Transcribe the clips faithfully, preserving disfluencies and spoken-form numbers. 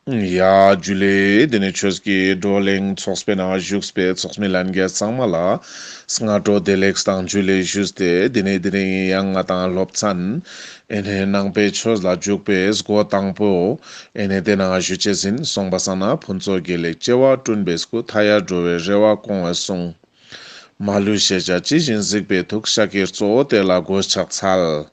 ཡ་ཇུ་ལེ། དེ་ནས་ཆོས་ཀྱི་བགྲོ་གླེང་ཚོགས་པའི་ནང་བཞུགས་པའི་ཚོགས་མི་ལྷན་རྒྱས་ཚང་མ་ལ་སྔ་དྲོ་བདེ་ལེགས་དང་ཇུ་ལེ་ཞུས་ཏེ། དེ་ནས་དེ་རིང་ཡང་ང་དང་སློབ་ཚན་ཨེ་ནས་ནང་པའི་ཆོས་ལ་འཇུག་པའི་སྒོ་དང་པོ་ཨེ་ནས་དེ་ནང་ཞུ་ཅེས་ཡིན། སོང་པ་སང་ན་ཕུན་ཚོགས་དགེ་ལེགས་བྱེ་བ་བསྐྲུན་པའི་སྐུ། མཐའ་ཡས་འགྲོ་བའི་རེ་བ་སྐོང་བའི་གསུང་། མ་ལུས་ཤེས་བྱ་ཇི་བཞིན་གཟིགས་པའི་ཐུགས། ཤཱཀྱའི་གཙོ་བོ་དེ་ལ་མགོས་ཕྱག་འཚལ།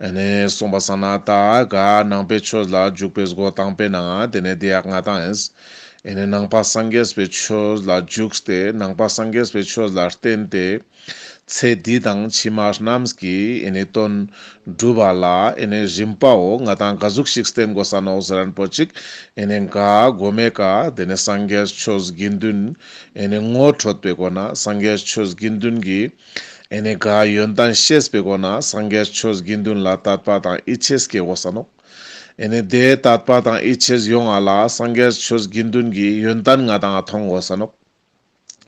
ཨེ་ནས་སོང་པ་སང་ན་ད་ག་ནང་པའི་ཆོས་ལ་འཇུག་པའི་སྒོ་དང་པོའི་ནང་དེ་ནས་དེ་ཡག་ང་དང་ཨེ་ནས་ནང་པ་སངས་རྒྱས་པའི་ཆོས་ལ་འཇུག་སྟེ་ནང་པ་སངས་རྒྱས་པའི་ཆོས་ལ་བརྟེན་ཏེ་ཚེ་འདི་དང་ཕྱི་མ་རྣམས་ཀྱི་ཨེ་ནས་དོན་སྒྲུབ་པ་ལ་ཨེ་ནས་རིམ་པའོ་ང་དང་ག་ཟུག་ཞིག་བསྟེན་དགོས་ས་ནོག་ཟེར་ན་པོ་ཅིག་ཨེ་ནས་ག་གོ་མའི་ཀ་དེ་ནས་སངས་རྒྱས་ཆོས་དགེ་འདུན་ཨེ་ནས་ངོ་འཕྲོད་པའི་སྒོ་ན་སངས་རྒྱས་ཆོས་དགེ་འདུན་གྱི་ཨེ་ནས་ག་ཡོན་ཏན་ཤེས་པའི་སྒོ་ན་སངས་རྒྱས་ཆོས་དགེ་འདུན་ལ་དད་པ་དང་ཡིད་ཆེས་སྐྱེ་དགོས་ས་ནོག། ཨེ་ནས་དེ་དད་པ་དང་ཡིད་ཆེས་ཡོང་བ་ལ་སངས་རྒྱས་ཆོས་དགེ་འདུན་གྱི་ཡོན་ཏན་ང་དང་མཐོང་དགོས་ས་ནོག།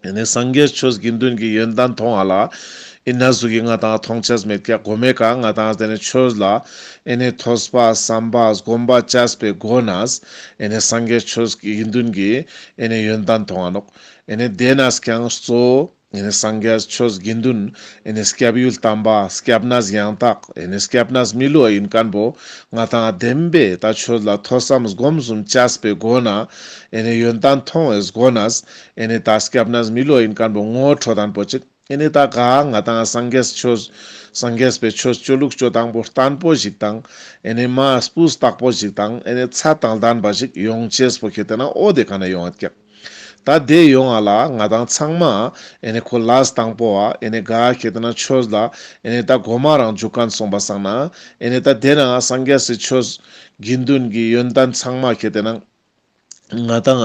ཨེ་ནས་སངས་རྒྱས་ཆོས་དགེ་འདུན་གྱི་ཡོན་ཏན་མཐོང་བ་ལ་ཨེ་ན་ཟུག་གི་ང་དང་མཐོང་ཆས་མེད་ཀྱག། གོ་མའི་ཀ་ང་དང་དེ་ནས་ཆོས་ལ་ཨེ་ནས་ཐོས་པ་བསམ་པ་སྒོམ་པ་བཅས་པའི་སྒོ་ནས་ཨེ་ནས་སངས་རྒྱས་ཆོས་དགེ་འདུན་གྱི་ཨེ་ནས་ཡོན་ཏན་མཐོང་བ་ནོག། ཨེ་ནས་དེ་ནས་ཀྱང་གཙོ་བོ་ཨེ་ནས་སངས་རྒྱས་ཆོས་དགེ་འདུན་ཨེ་ནས་སྐྱབས་ཡུལ་དམ་པ་སྐྱབས་གནས་ཡང་དག་ཨེ་ནས་སྐྱབས་གནས་མི་བསླུ་བ་ཡིན་མཁན་པོ་ང་དང་བདེན་པའི་ད་ཆོས་ལ་ཐོས་བསམ་སྒོམ་གསུམ་བཅས་པའི་སྒོ་ན་ཨེ་ནས་ཡོན་ཏན་མཐོང་བའི་སྒོ་ནས་ཨེ་ནས་ད་སྐྱབས་གནས་མི་བསླུ་བ་ཡིན་མཁན་པོ་ངོ་འཕྲོད་དང་པོ་ཅིག། ཨེ་ནས་ད་ག་ང་དང་སངས་རྒྱས་ཆོས་སངས་རྒྱས་པའི་ཆོས་སྤྱོད་ལུགས་སྤྱོད་སྟངས་པོ་བརྟན་པོ་ཞིག་དང་ཨེ་ནས་མ་སྤུས་དག་པོ་ཞིག་དང་ཨེ་ནས་ཚད་དང་ལྡན་པ་ཞིག་ཡོང་ཅེས་པོ་ཁེ་ཏེ་ན་འོ་དེ་ག་ན་ཡོང་བ་ཀྱག། ད་དེ་ཡོང་བ་ལ་ང་དང་ཚང་མ་ཨེ་ནས་ཁོ་ལས་དང་པོ་བ་ཨེ་ནས་ག་ཁེ་ཏེ་ན་ཆོས་ལ་ཨེ་ནས་ད་གོ་མ་རང་འཇུག་མཁན་སོང་པ་སང་ན་ཨེ་ནས་ད་དེ་ན་སངས་རྒྱས་སི་ཆོས་དགེ་འདུན་གྱི་ཡོན་ཏན་ཚང་མ་ཁེ་ཏེ་ན་ང་དང་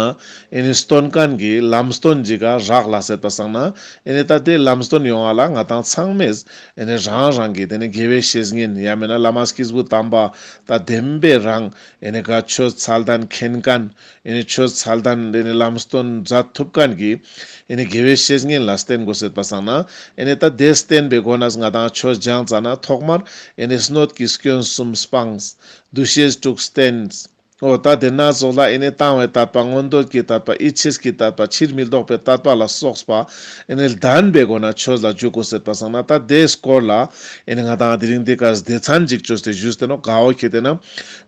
ཨེ་ནས་སྟོན་མཁན་གྱི་ལམ་སྟོན་ཅིག་ག་རག་ལ་ཟེར་པ་སང་ན་ཨེ་ནས་ད་དེ་ལམ་སྟོན་ཡོང་བ་ལ་ང་དང་ཚང་མས་ཨེ་ནས་རང་རང་གི་དེ་ནས་དགེ་བའི་བཤེས་གཉེན་ཡང་མེད་ན་བླ་མ་སྐྱེས་བུ་དམ་པ་ད་བདེན་པའི་རང་ཨེ་ནས་ག་ཆོས་ཚད་ལྡན་མཁྱེན་མཁན་ཨེ་ནས་ཆོས་ཚད་ལྡན་དེ་ནས་ལམ་སྟོན་མཛད་ཐུབ་མཁན་གྱི་ཨེ་ནས་དགེ་བའི་བཤེས་གཉེན་ལ་བསྟེན་དགོས་ཟེར་པ་སང་ན་ཨེ་ནས་ད་དེ་བསྟེན་པའི་སྒོ་ནས་ང་དང་ཆོས་སྦྱངས་ཙ་ན་ཐོག་མར་ཨེ་ནས་སྣོད་ཀྱི་སྐྱོན་གསུམ་སྤངས། འདུ་ཤེས་དྲུག་བསྟེན། འོ་ད་དེ་ན་ཙོགས་ལ་ཨེ་ནས་དང་བའི་དད་པ་མངོན་འདོད་ཀྱི་དད་པ་ཡིད་ཆེས་ཀྱི་དད་པ་ཕྱིར་མི་ལྡོག་པའི་དད་པ་ལ་སོགས་པ་ཨེ་ནས་ལྡན་པའི་སྒོ་ན་ཆོས་ལ་འཇུག་དགོས་ཟེར་པ་སང་ན་ད་དེའི་སྐོར་ལ་ཨེ་ནས་ང་དང་དེ་རིང་འདི་ཀ་སྡེ་ཚན་ཅིག་བཅོས་ཏེ་ཞུས་ཏེ་ནོག། ག་འོ་ཁེ་ཏེ་ན་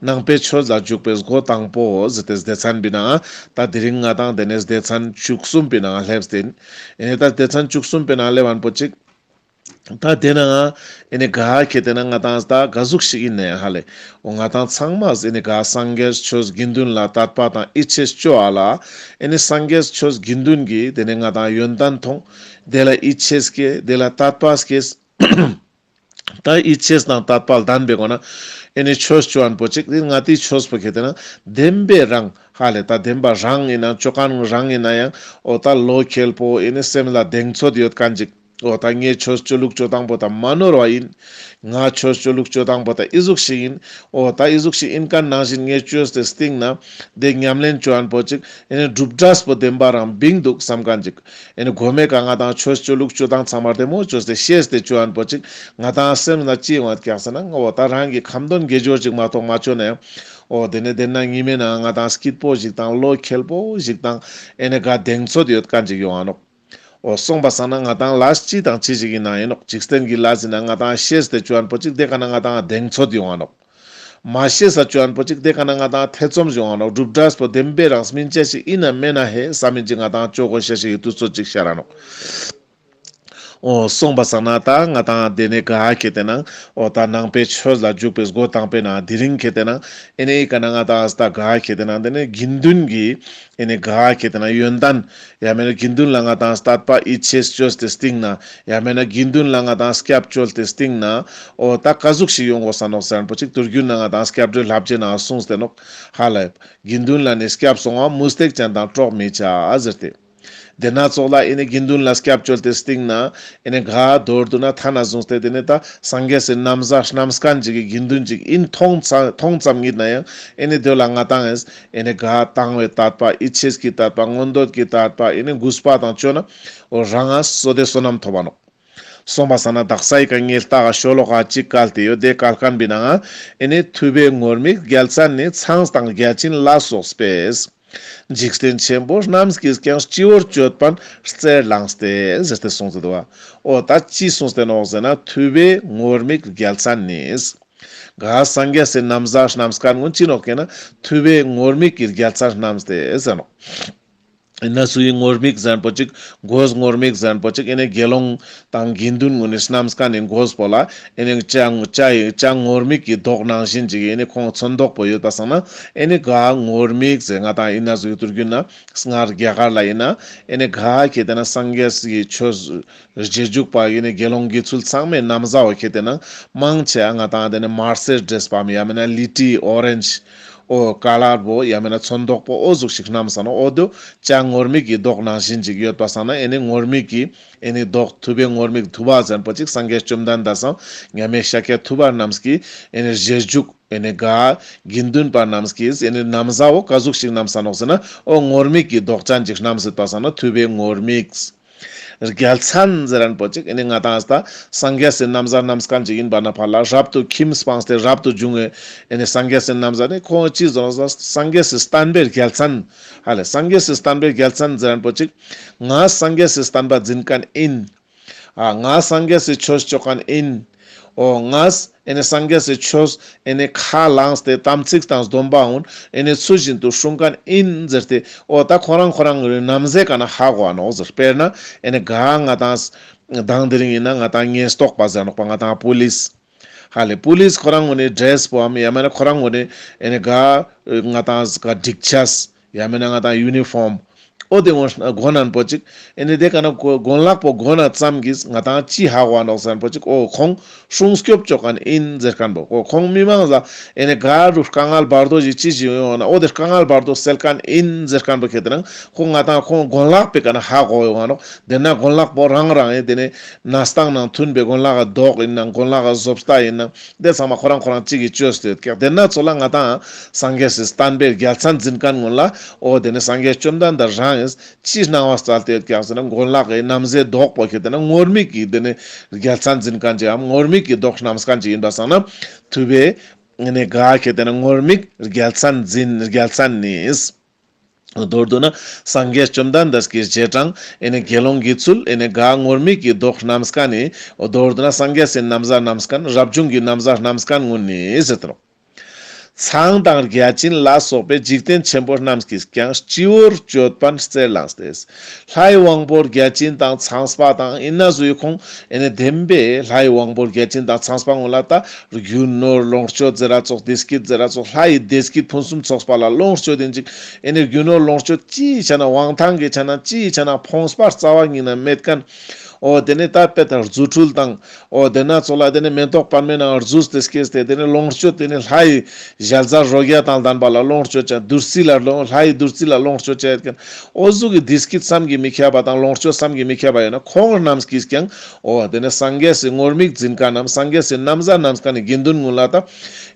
ནང་པའི་ཆོས་ལ་འཇུག་པའི་སྒོ་དང་པོ་ཟེར་ཏེ་སྡེ་ཚན་པའི་ནང་ད་དེ་རིང་ང་དང་དེ་ནས་སྡེ་ཚན་བཅུ་གསུམ་པའི་ནང་སླེབས་ཏེ་ཨེ་ནས་ད་སྡེ་ཚན་བཅུ་གསུམ་པའི་ནང་སླེབས་པ་པོ་ཅིག། ད་དེ་ན་ཨེ་ནས་ག་ཁེ་ཏེ་ན་ང་དང་ད་ག་ཟུག་ཞིག་ཡིན་ན་ཡང་ཧ་ལེ། འོ་ང་དང་ཚང་མ་ཨེ་ནས་ག་སངས་རྒྱས་ཆོས་དགེ་འདུན་ལ་དད་པ་དང་ཡིད་ཆེས་ཅོ་ཨ་ལ། ཨེ་ནས་སངས་རྒྱས་ཆོས་དགེ་འདུན་གྱི་དེ་ནས་ང་དང་ཡོན་ཏན་མཐོང་། དེ་ལ་ཡིད་ཆེས་སྐྱེ། དེ་ལ་དད་པ་སྐྱེས། ད་ཡིད་ཆེས་དང་དད་པ་ལྡན་པའི་སྒོ་ན་ཨེ་ནས་ཆོས་ཅོ་ཨན་པོ་ཅིག་དེ་ང་དེའི་ཆོས་པོ་ཁེ་ཏེ་ན་བདེན་པའི་རང་ཧ་ལེ་ད་བདེན་པ་རང་ཡིན་ན་ཅོ་མཁན་རང་ཡིན་ན་ཡང་འོ་ད་བློ་ཁེལ་པོ་ཨེ་ནས་སེམས་ལ་གདེང་ཚོད་ཡོད་མཁན་ཅིག། འོ་ད་ངས་ཆོས་སྤྱོད་ལུགས་སྤྱོད་སྟངས་པོ་ད་མ་ནོར་བ་ཡིན། ང་ཆོས་སྤྱོད་ལུགས་སྤྱོད་སྟངས་པོ་ད་ཨི་ཟུག་ཞིག་ཡིན། འོ་ད་ཨི་ཟུག་ཞིག་ཡིན་མཁན་ནང་བཞིན་ངས་བཅོས་ཏེ་སྟིང་ན་དེ་ཉམས་ལེན་བཅོ་ཨན་པོ་ཅིག་ཨེ་ནས་གྲུབ་འབྲས་པོ་བདེན་པ་རང་བིང་འདུག་བསམ་མཁན་ཅིག། ཨེ་ནས་གོ་མའི་ཀ་ང་དང་ཆོས་སྤྱོད་ལུགས་སྤྱོད་སྟངས་ཚང་མ་བདེ་མོ་བཅོས་ཏེ་ཤེས་ཏེ་བཅོ་ཨན་པོ་ཅིག་ང་དང་སེམས་ན་ཅི་ཡོང་བ་ཀྱག་ཟེར་ན་འོ་ད་རང་གི་ཁ་འདོན་དགེ་སྦྱོར་ཅིག་མ་གཏོགས་མ་བཅོ་ན་ཡང་འོ་དེ་ནས་དེ་ན་ཉི་མའི་ནང་ང་དང་སྐྱིད་པོ་ཞིག་དང་བློ་ཁེལ་པོ་ཞིག་དང་ཨེ་ནས་ག་གདེང་ཚོད་ཡོད་མཁན་ཅིག་ཡོང་ཨ་ནོག། འོ་སོང་པ་སང་ན་ང་དང་ལས་ཅི་དང་ཅི་ཞིག་ཡིན་ན་ཡིན་ནོག། འཇིག་རྟེན་གྱི་ལས་ཡིན་ན་ང་དང་ཤེས་ཏེ་བཅོ་ཨན་པོ་ཅིག་དེ་ཀ་ན་ང་དང་གདེང་ཚོད་ཡོང་ཨ་ནོག། མ་ཤེས་ས་བཅོ་ཨན་པོ་ཅིག་དེ་ཀ་ན་ང་དང་ཐེ་ཚོམ་ཡོང་ཨ་ནོག། གྲུབ་འབྲས་པོ་བདེན་པའི་རང་སྨིན་ཅེས་ཤིག་ཡིན་ན་མེད་ན་ཧེ་བསམ་མིན་ཅིག་ང་དང་བཅོ་དགོས་ཤེས་ཤིག་གི་དུས་ཚོད་ཅིག་ཤར་ཨ་ནོག། འོ་སོང་པ་སང་ན་ད་ང་དང་དེ་ནས་ག་ཁེ་ཏེ་ན་འོ་ད་ནང་པའི་ཆོས་ལ་འཇུག་པའི་སྒོ་དང་པོའི་ནང་དེ་རིང་ཁེ་ཏེ་ན་ཨེ་ནས་ཨི་ཀ་ན་ང་དང་ད་ག་ཁེ་ཏེ་ན་དེ་ནས་དགེ་འདུན་གྱི་ཨེ་ནས་ག་ཁེ་ཏེ་ན་ཡོན་ཏན་ཡང་མེད་ན་དགེ་འདུན་ལ་ང་དང་དད་པ་ཡིད་ཆེས་བཅོས་ཏེ་སྟིང་ན་ཡང་མེད་ན་དགེ་འདུན་ལ་ང་དང་སྐྱབས་བཅོལ་ཏེ་སྟིང་ན་འོ་ད་ག་ཟུག་ཞིག་ཡོང་དགོས་ས་ནོག་ཟེར་ན་པོ་ཅིག་དུས་རྒྱུན་ན་ང་དང་སྐྱབས་འགྲོའི་བསླབ་བྱའི་ནང་གསུངས་ཏེ་ནོག་ཧ་ལེ། དགེ་འདུན་ལ་ནི་སྐྱབས་སོང་བ། མུ་སྟེགས་ཅན་དང་གྲོགས་མི་བྱ་ཟེར་ཏེ། དེ་ན་ཙོགས་ལ་ཨེ་ནས་དགེ་འདུན་ལ་སྐྱབས་བཅོལ་ཏེ་སྟིང་ན་ཨེ་ནས་ག་མདོར་བསྡུ་ན་ཐ་ན་བཟུང་སྟེ་དེ་ནས་ད་སངས་རྒྱས་སི་ན་བཟའ་བསྣམས་མཁན་ཅིག་གི་དགེ་འདུན་ཅིག་ཡིན་མཐོང་ཙ་མཐོང་ཙམ་ཉིད་ན་ཡང་ཨེ་ནས་དེ་ལ་ང་དང་ཨེ་ནས་ག་དང་བའི་དད་པ་ཡིད་ཆེས་ཀྱི་དད་པ་མངོན་འདོད་ཀྱི་དད་པ་ཨེ་ནས་གུས་པ་དང་བཅོ་ན་འོ་རང་ང་བསོད་བདེ་བསོད་ནམས་ཐོབ་པ་ནོག། སོང་པ་སང་ན་དག་སའི་ཀ་ངེ་ལྟ་ག་ཤོ་ལོ་ཀ་གཅིག་བཀལ་ཏེ་ཡོད། དེ་བཀལ་མཁན་པའི་ནང་ང་ཨེ་ནི་ཐུབ་པའི་ངུར་སྨྲིག་རྒྱལ་མཚན་ནི། ཚངས་དང་བརྒྱ་བྱིན་ལ་སོགས་པས། འཇིག་རྟེན་ཆེན་པོ་རྣམས་ཀྱིས་ཀྱང་། སྤྱི་བོར་བཅོས་པ་རྩེར་བླངས་ཏེ། ཟེར་ཏེ་གསུངས་ཏེ་འདུག་པ། འོ་ད་ཅི་གསུངས་ཏེ་ནོག་ཟེར་ན། ཐུབ་པའི་ངུར་སྨྲིག་རྒྱལ་མཚན་ནི། ག་སངས་རྒྱས་སི་ན་བཟའ་བསྣམས་མཁན་ཀུན་ཅི་ནོག་ཟེར་ན། ཐུབ་པའི་ངུར་སྨྲིག་གི་རྒྱལ་མཚན་བསྣམས་ཏེ་ཟེར་ནོག། ཨིན་ན་སུའི་ངུར་སྨྲིག་ཟེར་མཁན་པོ་ཅིག། གོས་ངུར་སྨྲིག་ཟེར་མཁན་པོ་ཅིག། ཨེ་ནི་དགེ་སློང་དང་དགེ་འདུན་ཀུན་ནི་བསྣམས་མཁན་ནི་གོས་པོ་ལ་ཨེ་ནི་བྱ་བྱ་བྱ་ངུར་སྨྲིག་གི་མདོག་ནང་བཞིན་ཅིག་ཨེ་ནི་ཁོང་ཚོན་མདོག་པོ་ཡོད་པ་སང་ན་ཨེ་ནི་ག་ངུར་སྨྲིག་ཟེར། ང་དང་ཨིན་ན་སུའི་དུར་རྒྱུན་ན་སྔར་རྒྱ་གར་ལ་ཨིན་ན་ཨེ་ནི་ག་ཁེ་ཏེ་ན་སངས་རྒྱས་སི་ཆོས་རྗེས་འཇུག་པ་ཨེ་ནི་དགེ་སློང་དགེ་ཚུལ་ཚང་མའི་ན་བཟའ་བོ་ཁེ་ཏེ་ན་མང་ཆེ་ང་དང་དེ་ནི་དམར་སེར་འདྲེས་པའམ་ཡང་མིན་ན་ལི་ཏི་ཨོ་རེན་ཇི་འོ་ཀ་ལར་བོ་ཡང་མིན་ན་ཚོན་མདོག་པོ་འོ་ཟུག་ཞིག་བསྣམས་ས་ནོག། འོ་དོ་བྱ་ངུར་སྨྲིག་གི་མདོག་ནང་བཞིན་ཅིག་ཡོད་པ་སང་ན་ཨེ་ནི་ངུར་སྨྲིག་གི་ཨེ་ནི་མདོག་ཐུབ་པའི་ངུར་སྨྲིག་ཐུབ་པ་ཟེར་མཁན་པོ་ཅིག། སངས་རྒྱས་བཅོམ་ལྡན་འདས་སམ་མཉམ་མེད་ཤཱཀྱ་ཐུབ་པ་རྣམས་ཀྱི་ཨེ་ནི་རྗེས་འཇུག་ཨེ་ནི་ག་དགེ་འདུན་པ་རྣམས་ཀྱི་ཨེ་ནི་ན་བཟའ་བོ་ག་ཟུག་ཞིག་བསྣམས་ས་ནོག་ཟེར་ན། འོ་ངུར་སྨྲིག་གི་མདོག་ཅན་ཅིག་བསྣམས་ཡོད་པ་སང་ན་ཐུབ་པའི་ངུར་སྨྲིག། རྒྱལ་མཚན་ཟེར་མཁན་པོ་ཅིག་ཨེ་ནི་ང་དང་ད་སངས་རྒྱས་སི་ན་བཟའ་བསྣམས་མཁན་ཅིག་ཨིན་པ་ན་ཕར་ལ་རབ་ཏུ་ཁྱིམ་སྤངས་ཏེ་རབ་ཏུ་བྱུང་བའི་ཨེ་ནི་སངས་རྒྱས་སི་ན་བཟའ་ནི་ཁོང་ཅི་ཟེར་ནོག་ཟེར་ན་སངས་རྒྱས་སི་བསྟན་པའི་རྒྱལ་མཚན། ཧ་ལེ་སངས་རྒྱས་སི་བསྟན་པའི་རྒྱལ་མཚན་ཟེར་མཁན་པོ་ཅིག། ང་སངས་རྒྱས་སི་བསྟན་པ་འཛིན་མཁན་ཨིན། ཨ་ང་སངས་རྒྱས་སི་ཆོས་ཅོ་མཁན་ཨིན། འོ་ངས་ཨེ་ནི་སངས་རྒྱས་སི་ཆོས་ཨེ་ནི་ཁས་བླངས་ཏེ་དམ་ཚིག་དང་སྡོམ་པ་འོ་ཨེ་ནི་ཚུལ་བཞིན་དུ་སྲུང་མཁན་ཨིན་ཟེར་ཏེ། འོ་ད་ཁོ་རང་ཁོ་རང་གི་ན་བཟའ་ཀ་ན་ཧ་གོ་ནོག་ཟེར། དཔེར་ན་ཨེ་ནི་ག་ང་དང་དང་དེ་རིང་ཨིན་ན་ང་དང་ཉེན་རྟོག་པ་ཟེར་ནོག་པ། ང་དང་པུ་ལིས། ཧ་ལེ་པུ་ལིས་ཁོ་རང་ངོ་ནི་ཌྲེས་པོའམ་ཡང་མེད་ན་ཁོ་རང་ངོ་ནི་ཨེ་ནི་ག་ང་དང་ག་སྒྲིག་ཆས་ཡང་མེད་ན་ང་དང་ཡུ་ནི་ཕོརམ། འོ་དེ་ངོ་གོན་ན་པོ་ཅིག། ཨེ་ནི་དེ་ཀ་ན་གོ་གོན་ལག་པོ་གོན་ན་ཙམ་གྱིས་ང་དང་ཅི་ཧ་གོ་ནོག་ཟེར་ན་པོ་ཅིག། འོ་ཁོང་སྲུང་སྐྱོབ་ཅོ་མཁན་ཨིན་ཟེར་མཁན་པོ། འོ་ཁོང་མི་མང་ལ་ཨེ་ནི་ག་རུ་དཀའ་ངལ་བར་དོ་ཞིག་ཅི་ཞིག་ཡོང་ན་འོ་དེ་དཀའ་ངལ་བར་དོ་སེལ་མཁན་ཨིན་ཟེར་མཁན་པོ་ཁེ་ཏེ་ན་ཁོང་ང་དང་ཁོང་གོན་ལག་པོའི་ཀ་ན་ཧ་གོ་ཡོང་ནོག། དེ་ན་གོན་ལག་པོ་རང་རང་ཨེ་དེ་ནི་གནས་སྟངས་ནང་མཐུན་པའི་གོན་ལག་གི་མདོག་ཨིན་ན་གོན་ལག་གི་བཟོ་ལྟ་ཨིན་ན་དེ་ཚང་མ་ཁོ་རང་ཁོ་རང་གཅིག་གིས་བཅོས་ཏེ་ཡོད་ཀྱག། དེ་ན་ཚོ་ལ་ང་དང་སངས་རྒྱས་སི་བསྟན་པའི་རྒྱལ་མཚན་འཛིན་མཁན་ཀུན་ལ་འོ་དེ་ནི་སངས་རྒྱས་བཅོམ་ལྡན་འདས་རང་ངིས་ཅི་སྣང་བ་སྩལ་ཏེ་ཡོད་ཀྱག་ཟེར་ན་གོན་ལག་གི་རྣམ་བཟའི་མདོག་པོ་ཁེ་ཏེ་ན་ངུར་སྨྲིག་གི་དེ་ནི་རྒྱལ་མཚན་འཛིན་མཁན་ཅིག་འམ་ངུར་སྨྲིག་གི་མདོག་བསྣམས་མཁན་ཅིག་ཨིན་པ་སང་ན་ཐུབ་པའི་ཨེ་ནི་ག་ཁེ་ཏེ་ན་ངུར་སྨྲིག་རྒྱལ་མཚན་འཛིན་རྒྱལ་མཚན་ནི། མདོར་བསྡུ་ན་སངས་རྒྱས་བཅོམ་ལྡན་འདས་ཀྱི་རྗེས་འབྲང་ཨེ་ནི་དགེ་སློང་དགེ་ཚུལ་ཨེ་ནི་ག་ངུར་སྨྲིག་གི་མདོག་བསྣམས་མཁན་ནི། མདོར་བསྡུ་ན་སངས་རྒྱས་སི་ན་བཟའ་བསྣམས་མཁན་རབ་བྱུང་གི་ན་བཟའ་བསྣམས་མཁན་ཀུན་ནི་ཟེར་ཏེ་ནོག། ཚངས་དང་བརྒྱ་བྱིན་ལ་སོགས་པས། འཇིག་རྟེན་ཆེན་པོ་རྣམས་ཀྱིས་ཀྱང་། སྤྱི་བོར་བཅོས་པ་རྩེར་བླངས་ཏེ། ལྷའི་དབང་པོ་བརྒྱ་བྱིན་དང་ཚངས་པ་དང་ཨིན་ན་ཟུའི་ཁོང་ཨེ་ནི་བདེན་པའི་ལྷའི་དབང་པོ་བརྒྱ་བྱིན་དང་ཚངས་པ་ཀུན་ལ་ད་རྒྱུ་ནོར་ལོངས་སྤྱོད་ཟེར་ར་ཙོགས་བདེ་སྐྱིད་ཟེར་ར་ཙོགས་ལྷའི་བདེ་སྐྱིད་ཕུན་སུམ་ཚོགས་པ་ལ་ལོངས་སྤྱོད་ཨིན་ཅིག། ཨེ་ནི་རྒྱུ་ནོར་ལོངས་སྤྱོད་ཅི་ཆ་ན་དབང་ཐང་གི་ཆ་ན་ཅི་ཆ་ན་ཕོངས་པ་རྩ་བ་ཉིད་ནས་མེད་མཁན། འོ་དེ་ནི་ད་དཔེ་དང་རྫུ་འཕྲུལ་དང་། འོ་དེ་ན་ཚོ་ལ་དེ་ནི་མེ་ཏོག་པདྨའི་ནང་རྫུས་ཏེ་སྐྱེས་ཏེ་དེ་ནི་ལོངས་སྤྱོད་དེ་ནི་ལྷའི་ཞལ་ཟས་རོ་བརྒྱ་དང་ལྡན་པ་ལ་ལོངས་སྤྱོད་ཅེས་བདུད་རྩི་ལ་ལོངས་ལྷའི་བདུད་རྩི་ལ་ལོངས་སྤྱོད་ཅེས་ཡོད་མཁན། འོ་ཟུག་གི་བདེ་སྐྱིད་བསམ་གྱིས་མི་ཁྱབ་པ་དང་ལོངས་སྤྱོད་བསམ་གྱིས་མི་ཁྱབ་པ་ཡོད་ན་ཁོང་རྣམས་ཀྱིས་ཀྱང་འོ་དེ་ནི་སངས་རྒྱས་སི་ངུར་སྨྲིག་འཛིན་མཁན་ནམ་སངས་རྒྱས་སི་ན་བཟའ་བསྣམས་མཁན་ནི་དགེ་འདུན་ཀུན་ལ་ད་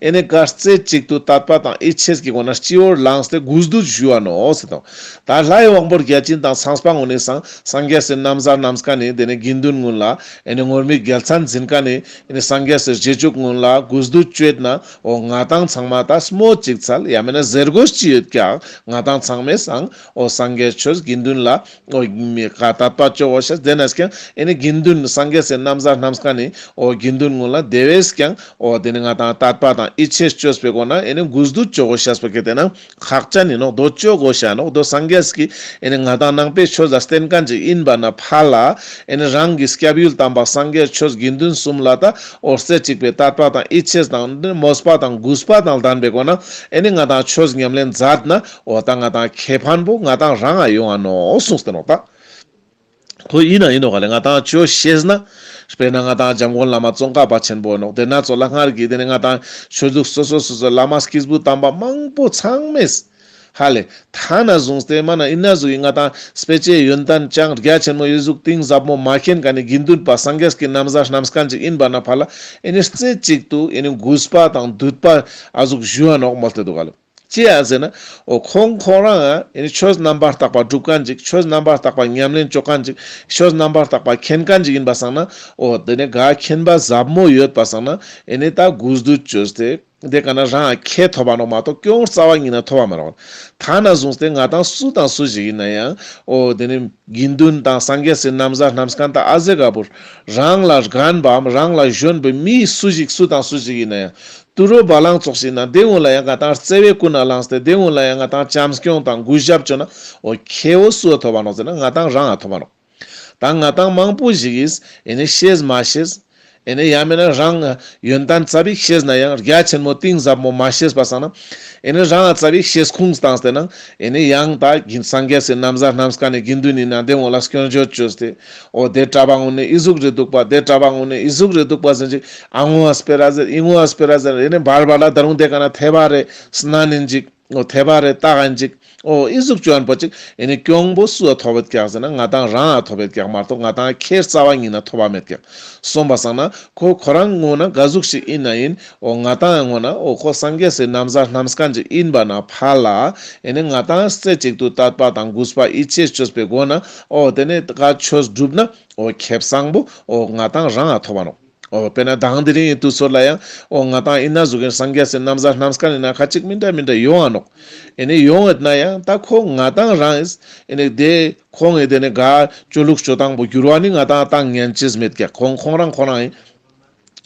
ཨེ་ནི་ག་རྩེ་གཅིག་ཏུ་དད་པ་དང་ཡིད་ཆེས་ཀྱི་སྒོ་ནས་སྤྱི་བོར་བླངས་ཏེ་གུས་འདུད་ཞུ་བ་ནོག་ཟེར་དང་། ད་ལྷའི་དབང་པོ་བརྒྱ་བྱིན་དང་ཚངས་པ་ཀུན་ནི་སང་སངས་རྒྱས་སི་ན་བཟའ་བསྣམས་མཁན་ནི་དེ་ནི་དགེ་འདུན་ཀུན་ལ་ཨེ་ནི་ངུར་སྨྲིག་རྒྱལ་མཚན་འཛིན་མཁན་ནི་ཨེ་ནི་སངས་རྒྱས་སི་རྗེས་འཇུག་ཀུན་ལ་གུས་འདུད་བཅོས་ན་འོ་ང་དང་ཚང་མ་ད་སྨོས་ཅིག་འཚལ་ཡང་མེད་ན་ཟེར་དགོས་ཅི་ཡོད་ཀྱག། ང་དང་ཚང་མའི་སང་འོ་སངས་རྒྱས་ཆོས་དགེ་འདུན་ལ་འོ་མི་ག་དད་པ་ཅོ་དགོས་ཤེས་དེ་ནས་ཀྱང་ཨེ་ནི་དགེ་འདུན་སངས་རྒྱས་སི་ན་བཟའ་བསྣམས་མཁན་ནི་འོ་དགེ་འདུན་ཀུན་ལ་དེ་བས་ཀྱང་འོ་དེ་ནི་ང་དང་དད་པ་དང་ཡིད་ཆེས་བཅོས་པའི་སྒོ་ནས་ཨེ་ནི་གུས་འདུད་ཅོ་དགོས་ཤེས་པ་གལ་ཏེ་ན་ཁག་ཅན་ཨིན་ནོག། དོ་ཅོ་དགོས་ཤེས་ནོག། དོ་སངས་རྒྱས་ཀྱི་ཨེ་ནི་ང་དང་ནང་པའི་ཆོས་ལ་བསྟེན་མཁན་ཅིག་ཨིན་པ་ན་ཕ་ལ་ཨེ་ནི་རང་གི་སྐྱབས་ཡུལ་དམ་པ་སངས་རྒྱས་ཆོས་དགེ་འདུན་གསུམ་ལ་ད་འོ་རྩེ་གཅིག་པའི་དད་པ་དང་ཡིད་ཆེས་དང་མོས་པ་དང་གུས་པ་དང་ལྡན་པའི་སྒོ་ནས་ཨེ་ནི་ང་དང་ཆོས་ཉམས་ལེན་མཛད་ན་འོ་ད་ང་དང་ཁེ་ཕན་པོ་ང་དང་རང་ང་ཡོང་ང་ནོག་གསུངས་ཏེ་ནོག་ད། ཁོ་ཨིན་ན་ཨིན་ནོག་ག་ལེ། ང་དང་ཆོས་ཤེས་ན། དཔེར་ན་ང་དང་འཇམ་མགོན་བླ་མ་ཙོང་ཁ་པ་ཆེན་པོ་ནོག། དེ་ན་ཚོ་ལ་སྔར་གྱི་དེ་ནི་ང་དང་ཆོས་ལུགས་སོ་སོ་སོ་སོ་བླ་མ་སྐྱེས་བུ་དམ་པ་མང་པོ་ཚང་མས། ཧ་ལེ། ཐ་ན་བཟུང་སྟེ་མ་ན་ཨིན་ན་ཟུག་གི་ང་དང་སྤེ་ཆའི་ཡོན་ཏན་ཅང་རྒྱ་ཆེན་མོ་ཡོད་ཟུག་གཏིང་ཟབ་མོ་མ་མཁྱེན་མཁན་ནི་དགེ་འདུན་པ་སངས་རྒྱས་ཀྱི་ན་བཟའ་བསྣམས་མཁན་ཅིག་ཨིན་པ་ན་ཕ་ལ་ཨེ་ནི་རྩེ་གཅིག་ཏུ་ཨེ་ནི་གུས་པ་དང་འདུད་པ་ཨ་ཟུག་ཞུ་བ་ནོག་མོལ་ཏེ་འདུག་ག་ལེ། ཅི་ཡ་ཟེར་ན། འོ་ཁོང་ཁོང་རང་ཨ་ཨེ་ནི་ཆོས་རྣམ་པར་དག་པ་སྒྲུབ་མཁན་ཅིག་ཆོས་རྣམ་པར་དག་པ་ཉམས་ལེན་ཅོ་མཁན་ཅིག་ཆོས་རྣམ་པར་དག་པ་མཁྱེན་མཁན་ཅིག་ཡིན་པ་སང་ན། འོ་དེ་ནི་ག་མཁྱེན་པ་ཟབ་མོ་ཡོད་པ་སང་ན་ཨེ་ནི་ད་གུས་འདུད་ཅོས་ཏེ། དེ་ཀ་ན་རང་ཁེ་ཐོབ་པ་ནོག་མ་གཏོགས་གྱོང་རྩ་བ་ཉིད་ན་ཐོབ་པ་མ་ནོག་ཐ་ན་བཟུང་སྟེ་ང་ཏང་སུ་དང་སུ་ཞིག་ཡིན་ན་ཡང་། འོ་དེ་ནི་དགེ་འདུན་དང་སངས་རྒྱས་སི་ན་བཟའ་ནམ་མཁའ་དང་ཨ་ཟེ་ག་བུར། རང་ལ་རྒན་པའམ་རང་ལ་གཞོན་པའི་མི་སུ་ཞིག་སུ་དང་སུ་ཞིག་ཡིན་ན་ཡང་། དུད་འགྲོ་བ་ལང་ཙོགས་ཤིག་ན་དེ་འོང་ལ་ཡང་ང་ཏང་བརྩེ་བའི་ཀུན་ནས་བླངས་ཏེ་དེ་འོང་ལ་ཡང་ང་ཏང་བྱམས་སྐྱོང་དང་གུས་ཞབས་ཅོ་ན། འོ་ཁེ་བོ་སུ་ཐོབ་པ་ནོག་ཟེར་ན་ང་ཏང་རང་ང་ཐོབ་པ་ནོག་ད་ང་ཏང་མང་པོ་ཞིག་གིས་ཨེ་ནི་ཤེས་མ་ཤེས། ཨེ་ནི་ཡང་མིན་ན་རང་ཡོན་ཏན་ཙ་པིག་ཤེས་ན་ཡང་རྒྱ་ཆེན་མོ་གཏིང་ཟབ་མོ་མ་ཤེས་པ་སང་ན། ཨེ་ནི་རང་ཙ་པིག་ཤེས་ཁུངས་བཏང་སྟེ་ན། ཨེ་ནི་ཡང་ད་གིན་སངས་རྒྱས་སི་ན་བཟའ་ནམ་མཁའ་ནི་དགེ་འདུན་ཡིན་ན་དེ་འོང་ལ་སྐྱོན་བརྗོད་བཅོས་ཏེ། འོ་དེ་གྲྭ་པ་འོང་ནི་ཨི་ཟུག་རེ་འདུག་པ། དེ་གྲྭ་པ་འོང་ནི་ཨི་ཟུག་རེ་འདུག་པ་ཟེར་ཅིག་ཨ་ངོ་ཨ་སྤེ་ར་ཟེར་ཨི་ངོ་ཨ་སྤེ་ར་ཟེར། ཨེ་ནི་བར་བར་ལ་ད་རུང་དེ་ཀ་ན་ཐེ་བ་རེ་སྣ་ནིན་ཅིག་འོ་ཐེ་བ་རེ་ལྟ་གན་ཅིག་འོ་ཨི་ཟུག་ཅོ་ཨན་པོ་ཅིག་ཨེ་ནི་གྱོང་པོ་སུ་ཨ་ཐོབ་བད་ཀྱག་ཟེར་ན་ང་ཏང་རང་ཨ་ཐོབ་བད་ཀྱག་མ་གཏོགས་ང་ཏང་ཁེ་རྩ་བ་ཉིད་ན་ཐོབ་བ་མེད་ཀྱག་སོང་པ་སང་ན་ཁོ་ཁོ་རང་ངོ་ན་ག་ཟུག་ཞིག་ཡིན་ན་ཡིན། འོ་ང་ཏང་ངོ་ན་འོ་ཁོ་སངས་རྒྱས་སི་ན་བཟའ་ནམ་མཁའ་ཅིག་ཡིན་པ་ན་ཕ་ལ། ཨེ་ནི་ང་ཏང་རྩེ་གཅིག་ཏུ་དད་པ་དང་གུས་པ་ཡིད་ཆེས་ཅོས་པའི་སྒོ་ན་འོ་དེ་ནི་ག་ཆོས་སྒྲུབ་ན་འོ་ཁེ་བཟང་པོ་འོ་ང་ཏང་རང་ཨ་ཐོབ་བ་ནོག་འོ་དཔེར་ན་དང་དེ་རིང་ཡིན་དུས་ཚོད་ལ་ཡང་། འོ་ང་ཏང་ཡིན་ན་ཟུག་གིན་སངས་རྒྱས་སི་ན་བཟའ་ནམ་མཁའ་ནི་ན་ཁ་ཅིག་མི་འདྲ་མི་འདྲ་ཡོང་ང་ནོག་ཨེ་ནི་ཡོང་ཡོད་ན་ཡང་ད་ཁོ་ང་ཏང་རང་ཨིན། ཨེ་ནི་དེ་ཁོང་ཨེ་དེ་ནི་ག་ཅོ་ལུགས་ཅོ་སྟངས་པོ་འགྱུར་བ་ནི་ང་ཏང་ཏང་ཉན་ཅེས་མེད་ཀྱག་ཁོང་ཁོང་རང་ཁོ་རང་ཨིན།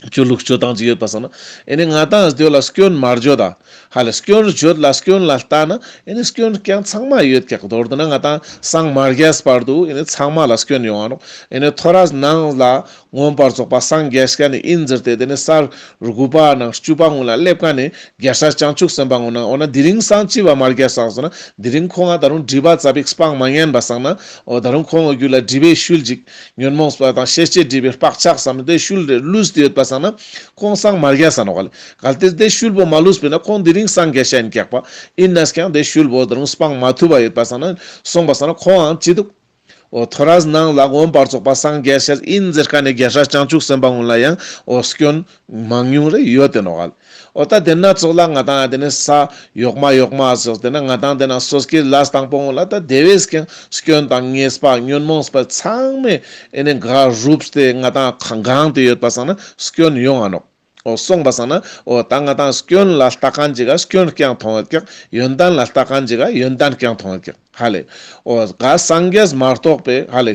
ཅོ་ལུགས་ཅོ་སྟངས་ཅིག་ཡོད་པ་སང་ན། ཨེ་ནི་ང་ཏང་དེ་ལ་སྐྱོན་མ་བརྗོད་ད། ཧ་ལེ་སྐྱོན་བརྗོད་ལ་སྐྱོན་ལ་ལྟ་ན་ཨེ་ནི་སྐྱོན་རྐྱང་ཚང་མ་ཡོད་ཀྱག་མདོར་བསྡུ་ན་ང་ཏང་སང་མ་རྒྱས་བར་དུ་ཨེ་ནི་ཚང་མ་ལ་སྐྱོན་ཡོང་ང་ནོག་ཨེ་ནི་ཐོ་རས་ནང་ལ་མངོན་པར་རྫོགས་པ་སངས་རྒྱས་ཀ་ནི་ཨིན་ཟེར་ཏེ་དེ་ནི་ས་དགུ་པ་ནང་བཅུ་པ་ངུན་ལ་སླེབས་ཀ་ནི་རྒྱལ་སྲས་བྱང་ཆུབ་སེམས་དཔའ་ངུན་ན་འོ་ན་དེ་རིང་སང་ཅི་བ་མ་རྒྱས་སང་སོང་ན་དེ་རིང་ཁོང་ང་ད་རུང་སྒྲིབ་པ་ཙ་པིག་སྤང་མ་ཉན་པ་སང་ན་འོ་ད་རུང་ཁོང་ངི་རྒྱུད་ལ་སྒྲིབ་པའི་ཤུལ་ཅིག་ཉོན་མོངས་པ་དང་ཤེས་བྱའི་སྒྲིབ་པའི་བག་ཆགས་སམ་དེ་ཤུལ་རེ་ལུས་ཏེ་ཡོད་པ་སང་ན་ཁོང་སང་མ་རྒྱས་ས་ནོག་ལེ། གལ་ཏེ་དེ་ཤུལ་པོ་མ་ལུས་པས་ན་ཁོང་དེ་རིང་སང་རྒྱས་ཤ་ཡིན་ཀྱག་པ། ཡིན་ནས་ཀྱང་དེ་ཤུལ་པོ་ད་རུང་སྤང་མ་ཐུབ་པ་ཡོད་པ་སང་ན་སོང་པ་སང་ན་ཁོང་ཨང་ཅི་འདུག་འོ་ཐོ་རས་ནང་ལ་མངོན་པར་རྫོགས་པ་སངས་རྒྱས་ཤ་ཡིན་ཟེར་ཀ་ནི་རྒྱལ་སྲས་བྱང་ཆུབ་སེམས་དཔའ་ངུན་ལ་ཡང་འོ་སྐྱོན་མང་ཉུང་རེ་ཡོད་དེ་ནོག་ལེ། འོ་ད་དེ་ན་ཙོགས་ལ་ང་ཏང་དེ་ནི་ས་ཡོག་མ་ཡོག་མ་ཙོགས་དེ་ན་ང་ཏང་དེ་ན་སོ་སྐྱེའི་ལས་དང་པོ་ངུན་ལ་ད་དེ་བས་ཀྱང་སྐྱོན་དང་ཉེས་པ་ཉོན་མོངས་པ་ཚང་མས་ཨེ་ནི་ག་རུབ་སྟེ་ང་ཏང་གང་དེ་ཡོད་པ་སང་ན་སྐྱོན་ཡོང་ང་ནོག་འོ་སོང་པ་སང་ན་འོ་ད་ང་ཏང་སྐྱོན་ལ་ལྟ་མཁན་ཅིག་ག་སྐྱོན་རྐྱང་མཐོང་ཡོད་ཀྱག་ཡོན་ཏན་ལ་ལྟ་མཁན་ཅིག་ག་ཡོན་ཏན་རྐྱང་མཐོང་ཡོད་ཀྱག་ཧ་ལེ། འོ་ག་སངས་རྒྱས་མ་གཏོགས་པའི་ཧ་ལེ།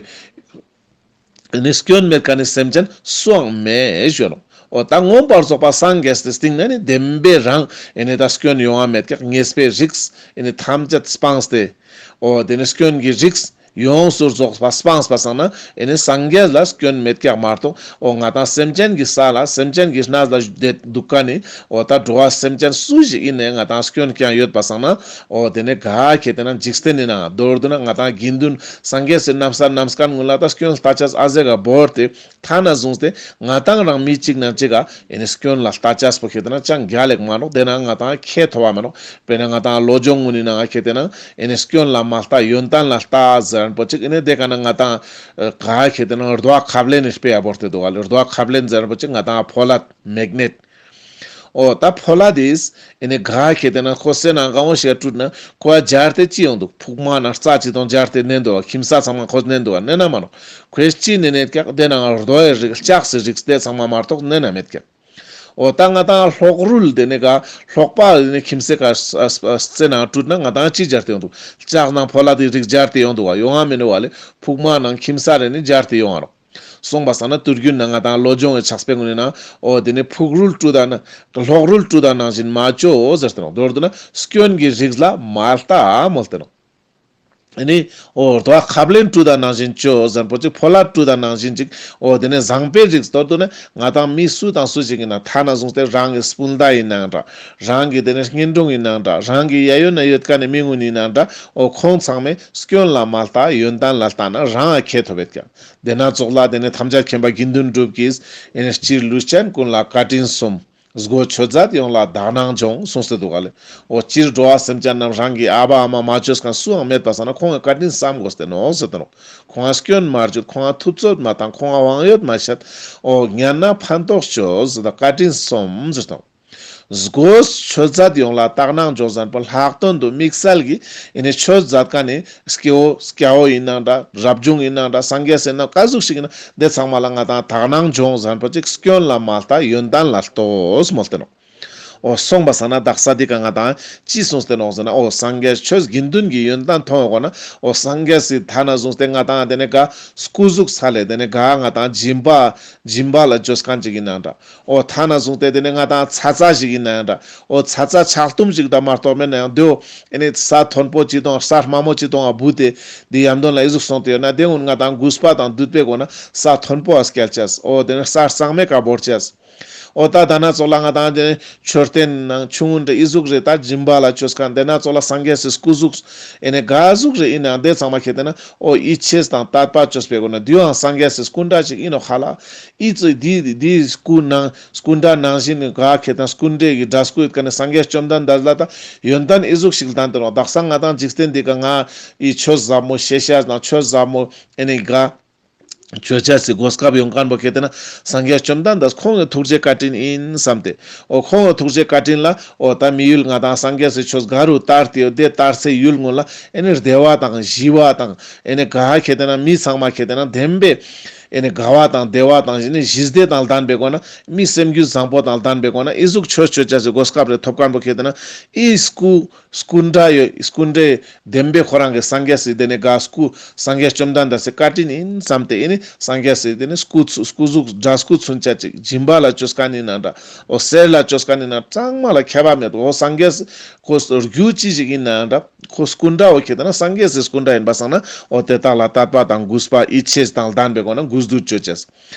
ཨེ་ནི་སྐྱོན་མེད་མཁན་ནི་སེམས་ཅན་སུའང་མེད་ཞུ་ནོག་འོ་ད་མངོན་པར་རྫོགས་པ་སངས་རྒྱས་ཏེ་སྟིང་ན་ནི་བདེན་པའི་རང་ཨེ་ནི་ད་སྐྱོན་ཡོང་བ་མེད་ཀྱག་ཉེས་པའི་རིགས་ཨེ་ནི་ཐམས་ཅད་སྤངས་ཏེ། འོ་དེ་ནི་སྐྱོན་གྱི་རིགས་ཡོངས་སུ་རྫོགས་པ་སྤངས་པ་སང་ན་ཨེ་ནི་སངས་རྒྱས་ལ་སྐྱོན་མེད་ཀྱག་མ་གཏོགས་འོ་ང་ཏང་སེམས་ཅན་གྱི་ས་ལ་སེམས་ཅན་གྱི་གནས་ལ་བསྡད་འདུག་མཁན་ནི་འོ་ད་འགྲོ་བ་སེམས་ཅན་སུ་ཞིག་ཡིན་ནའི་ང་ཏང་སྐྱོན་རྐྱང་ཡོད་པ་སང་ན་འོ་དེ་ནི་ག་ཁེ་དེ་ན་འཇིག་རྟེན་ནི་ནང་མདོར་བསྡུ་ན་ང་ཏང་དགེ་འདུན་སངས་རྒྱས་སི་ན་བཟའ་ནམ་མཁའ་ངུན་ལ་ད་སྐྱོན་ལྟ་ཅེས་ཨ་ཟེ་ག་བོར་ཏེ། ཐ་ན་བཟུང་སྟེ་ང་ཏང་རང་མི་གཅིག་ནང་གཅིག་ག་ཨེ་ནི་སྐྱོན་ལ་ལྟ་ཅེས་པོ་ཁེ་དེ་ན་ཅང་རྒྱལ་ལེགས་མ་ནོག་དེ་ན་ང་ཏང་ཁེ་ཐོབ་བ་མ་ནོག་དཔེར་ན་ང་ཏང་བློ་སྦྱོང་ངུན་ནི་ནང་ཁེ་དེ་ན་ཨེ་ནི་སྐྱོན་ལ་མ་ལྟ་ཡོན་ཏན་ལ་ལྟ་ཟེར་རན་པོ་ཅིག་ཨེ་ནི་དེ་ཀ་ན་ང་ཏང་ག་ཁེ་དེ་ན་རྡོ་ཁབ་ལེན་ནི་དཔེ་ཡ་བོར་ཏེ་འདུག་ག་ལེ། རྡོ་ཁབ་ལེན་ཟེར་རན་པོ་ཅིག་ང་ཏང་ཕོ་ལད་མེག་ནེཊ། འོ་ད་ཕོ་ལད་དེ་ཨེ་ནི་ག་ཁེ་དེ་ན་ཁོ་སེ་ན་གང་བོ་ཞིག་སྤྲུད་ན་ཁོ་ཨ་སྦྱར་ཏེ་ཅི་ཡོང་འདུག་ཕུག་མ་ན་རྩ་ཅི་དང་སྦྱར་ཏེ་ནན་འདུག་ག་ཁྱིམ་ས་ཚང་མ་ཁོ་ནན་འདུག་ག་ནན་ན་མ་ནོག་ཁོས་ཅི་ནན་ནན་ཀྱག་དེ་ནང་རྡོའི་རིགས་ལྕགས་སི་རིགས་དེ་ཚང་མ་མ་གཏོགས་ནན་ན་མེད་ཀྱག་འོ་ད་ང་ཏང་ལྷོག་རུལ་དེ་ནི་ག་ལྷོག་པ་དེ་ནི་ཁྱིམ་སེ་ཀ་རྩེ་ནང་སྤྲུད་ན་ང་ཏང་ཅི་སྦྱར་ཏེ་ཡོང་འདུག་ལྕགས་ནང་ཕོ་ལད་དེ་རིགས་སྦྱར་ཏེ་ཡོང་འདུག་ག་ཡོང་ང་མེན་ནོག་ག་ལེ། ཕུག་མ་ནང་ཁྱིམ་ས་རེ་ནི་སྦྱར་ཏེ་ཡོང་ང་རོག་སོང་པ་སང་ན་དུས་རྒྱུན་ན་ང་ཏང་བློ་སྦྱོང་གི་ཕྱག་དཔེ་ངུན་ནི་ན་འོ་དེ་ནི་ཕུག་རུལ་སྤྲུད་ད་ན་ལྷོག་རུལ་སྤྲུད་ད་ནང་བཞིན་མ་ཅོ་ཟེར་ཏེ་ནོག་མདོར་བསྡུ་ན་སྐྱོན་གྱི་རིགས་ལ་མ་ལྟ་མོལ་ཏེ་ནོག་ཨེ་ནི་འོ་རྡོ་ཁབ་ལེན་སྤྲུད་ད་ནང་བཞིན་ཅོ་ཟེར་རན་པོ་ཅིག་ཕོ་ལད་སྤྲུད་ད་ནང་བཞིན་ཅིག་འོ་དེ་ནི་བཟང་པོའི་རིགས་མདོར་བསྡུ་ན་ང་ཏང་མི་སུ་དང་སུ་ཞིག་ཡིན་ན་ཐ་ན་བཟུང་སྟེ་རང་གི་སྤུན་ཟླ་ཡིན་ནའང་འདྲ། རང་གི་དེ་ནི་གཉེན་དྲུང་ཡིན་ནའང་འདྲ། རང་གི་གཡས་གཡོན་ན་ཡོད་མཁན་ནི་མི་ངུན་ཡིན་ནའང་འདྲ། འོ་ཁོང་ཚང་མས་སྐྱོན་ལ་མ་ལྟ་ཡོན་ཏན་ལ་ལྟ་ན་རང་ང་ཁེ་ཐོབ་ཡོད་ཀྱག་དེ་ན་ཙོགས་ལ་དེ་ནི་ཐམས་ཅད་མཁྱེན་པ་དགེ་འདུན་གྲུབ་ཀྱིས་ཨེ་ནི་སྤྱིར་ལུས་ཅན་ཀུན་ལ་བཀའ་དྲིན་གསུམ། སྒོ་ཆོས་མཛད་ཡོངས་ལ་དག་སྣང་སྦྱོངས་གསུངས་ཏེ་འདུག་ག་ལེ། འོ་སྤྱིར་འགྲོ་བ་སེམས་ཅན་རྣམས་རང་གི་ཨ་བ་ཨ་མ་མ་ཅོས་མཁན་སུའང་མེད་པ་སང་ན་ཁོང་ངི་བཀའ་དྲིན་བསམ་དགོས་ཏེ་ནོག་ཟེར་ཏེ་ནོག་ཁོང་ང་སྐྱོན་མ་བརྗོད། ཁོང་ང་ཐུབ་ཚོད་མ་བཏང་། ཁོང་ང་དབང་ཡོད་མ་བཤད། འོ་ཉན་ན་ཕན་ཐོགས་ཅོས་ཟེར་ད་བཀའ་དྲིན་གསུམ་ཟེར་ཏེ་ནོག་སྒོས་ཆོས་མཛད་ཡོངས་ལ་དག་སྣང་འབྱུང་ཟེར་ཁན་པོ་ལྷག་དོན་དུ་དམིགས་བསལ་གྱི་ཨེ་ནི་ཆོས་མཛད་ཁན་ནི་སྐྱེ་བོ་སྐྱ་བོ་ཡིན་ནའང་འདྲ། རབ་བྱུང་ཡིན་ནའང་འདྲ། སངས་རྒྱས་ཡིན་ནའང་ག་ཟུག་ཞིག་ཡིན་ན་དེ་ཚང་མ་ལ་ང་དང་དག་སྣང་འབྱུང་ཟེར་ཁན་པོ་ཅིག་སྐྱོན་ལ་མ་ལྟ་ཡོན་ཏན་ལ་ལྟོས་མོལ་ཏེ་ནོག། འོ་སོང་པ་སང་ན་དག་ས་འདི་ཀ་ང་དང་ཅི་གསུངས་ཏེ་ནོག་ཟེར་ན། འོ་སངས་རྒྱས་ཆོས་དགེ་འདུན་གྱི་ཡོན་ཏན་མཐོང་བའི་སྒོ་ནས། འོ་སངས་རྒྱས་སི་ཐ་ན་བཟུང་སྟེ་ང་དང་དེ་ནས་ག་སྐུ་གཟུགས་ས་ལས་དེ་ནས་ག་ང་དང་སྦྱིན་པ་སྦྱིན་པ་ལ་བཅོས་ཁན་ཅིག་ཡིན་ནའང་འདྲ། འོ་ཐ་ན་བཟུང་སྟེ་དེ་ནས་ང་དང་ཚ་ཚ་ཞིག་ཡིན་ནའང་འདྲ། འོ་ཚ་ཚ་ཆག་ཏུམ་ཞིག་དང་མ་གཏོགས་མེད་ནའང་དེའོ་ཨེ་ནི་ས་མཐོན་པོ་ཅིག་དང་ས་དམའ་མོ་ཅིག་དང་བུད་དེ་དེ་ཡམ་དོན་ལ་ཨི་ཟུག་སོང་སྟེ་ཡོད་ན་དེ་གུན་ང་དང་གུས་པ་དང་འདུད་པའི་སྒོ་ནས་ས་མཐོན་པོ་ཨ་སྐྱལ་ཅེས། འོ་དེ་ནས་ས་གཙང་མའི་ཀ་བོར་ཅེས། འོ་ད་དེ་ན་ཙོགས་ལ་ང་དང་དེ་མཆོད་རྟེན་ནང་ཆུང་ངུན་དེ་ཨི་ཟུག་རེ་ད་སྦྱིན་པ་ལ་བཅོས་ཁན། དེ་ན་ཙོགས་ལ་སངས་རྒྱས་སི་སྐུ་གཟུགས་ཨེ་ནི་ག་ཟུག་རེ་ཡིན་ནའང་དེ་ཚང་མ་ཁྱེར་ཏེ་ན་འོ་ཡིད་ཆེས་དང་དད་པ་བཅོས་པའི་སྒོ་ནས་དེའང་སངས་རྒྱས་སི་སྐུ་འདྲ་ཅིག་ཡིན་ནོག་ཧ་ལ། ཨི་ཙི་དེ་དེ་སྐུ་ནང་སྐུ་འདྲ་ནང་བཞིན་ག་ཁྱེར་ཏེ་ན་སྐུ་འདྲའི་གི་འདྲ་སྐུ་ཡོད་ཁན་ནི་སངས་རྒྱས་བཅོམ་ལྡན་འདས་ལ་ད་ཡོན་ཏན་ཨི་ཟུག་ཞིག་ལྡན་ཏེ་ནོག། དག་ས་ང་དང་འཇིག་རྟེན་འདི་ཀ་ང་ཨི་ཆོས་ཟབ་མོ་ཤེས་ཤེས་དང་ཆོས་ཟབ་མོ་ཨེ་ནི་ག་བཅོ་ཅེས་སི་གོ་སྐབས་ཡོང་ཁན་པོ་ཁྱེར་ཏེ་ན་སངས་རྒྱས་བཅོམ་ལྡན་འདས་ཁོང་གི་ཐུགས་རྗེ་བཀའ་དྲིན་ཡིན་བསམ་སྟེ། འོ་ཁོང་གི་ཐུགས་རྗེ་བཀའ་དྲིན་ལ་འོ་ད་མི་ཡུལ་ང་དང་སངས་རྒྱས་སི་ཆོས་ག་རུ་དར་ཏེ་ཡོད་དེ་དར་སའི་ཡུལ་གུན་ལ་ཨེ་ནི་བདེ་བ་དང་ཞི་བ་དང་ཨེ་ནི་ག་ཁྱེར་ཏེ་ན་མི་ཚང་མ་ཁྱེར་ཏེ་ན་བདེན་པའི་ཨེ་ནི་དགའ་བ་དང་བདེ་བ་དང་ཨེ་ནི་ཞི་བདེ་དང་ལྡན་པའི་སྒོ་ནས་མི་སེམས་རྒྱུད་བཟང་པོ་དང་ལྡན་པའི་སྒོ་ནས་ཨི་ཟུག་ཆོས་བཅོ་ཅེས་སི་གོ་སྐབས་རེ་ཐོབ་ཁན་པོ་ཁྱེར་ཏེ་ན་ཨི་སྐུ་སྐུ་འདྲ་ཡོད། སྐུ་འདྲའི་བདེན་པའི་ཁོ་རང་གི་སངས་རྒྱས་སི་དེ་ནས་ག་སྐུ་སངས་རྒྱས་བཅོམ་ལྡན་འདས་སི་བཀའ་དྲིན་ཡིན་བསམ་སྟེ་ཨེ་ནི་སངས་རྒྱས་སི་དེ་ནས་སྐུ་ཚུ་སྐུ་གཟུགས་འདྲ་སྐུ་ཚུན་ཆད་ཅིག་སྦྱིན་པ་ལ་བཅོས་ཁན་ཡིན་ནའང་འདྲ། འོ་གསེར་ལ་བཅོས་ཁན་ཡིན་ན་གཙང་མ་ལ་ཁྱད་པར་མེད། འོ་སངས་རྒྱས་ཁོ་རྒྱུ་ཅི་ཞིག་ཡིན་ནའང་འདྲ། ཁོ་སྐུ་འདྲ་བོ་ཁྱེར་ཏེ་ན་སངས་རྒྱས་སི་སྐུ་འདྲ་ཡིན་པ་སང་ན་འོ་དེ་དག་ལ་དད་པ་དང་གུས་པ་ཡིད་ཆེས་དང་ལྡན་པའི་སྒོ་ནས་གུས་འདུད་བཅོ་ཅེས།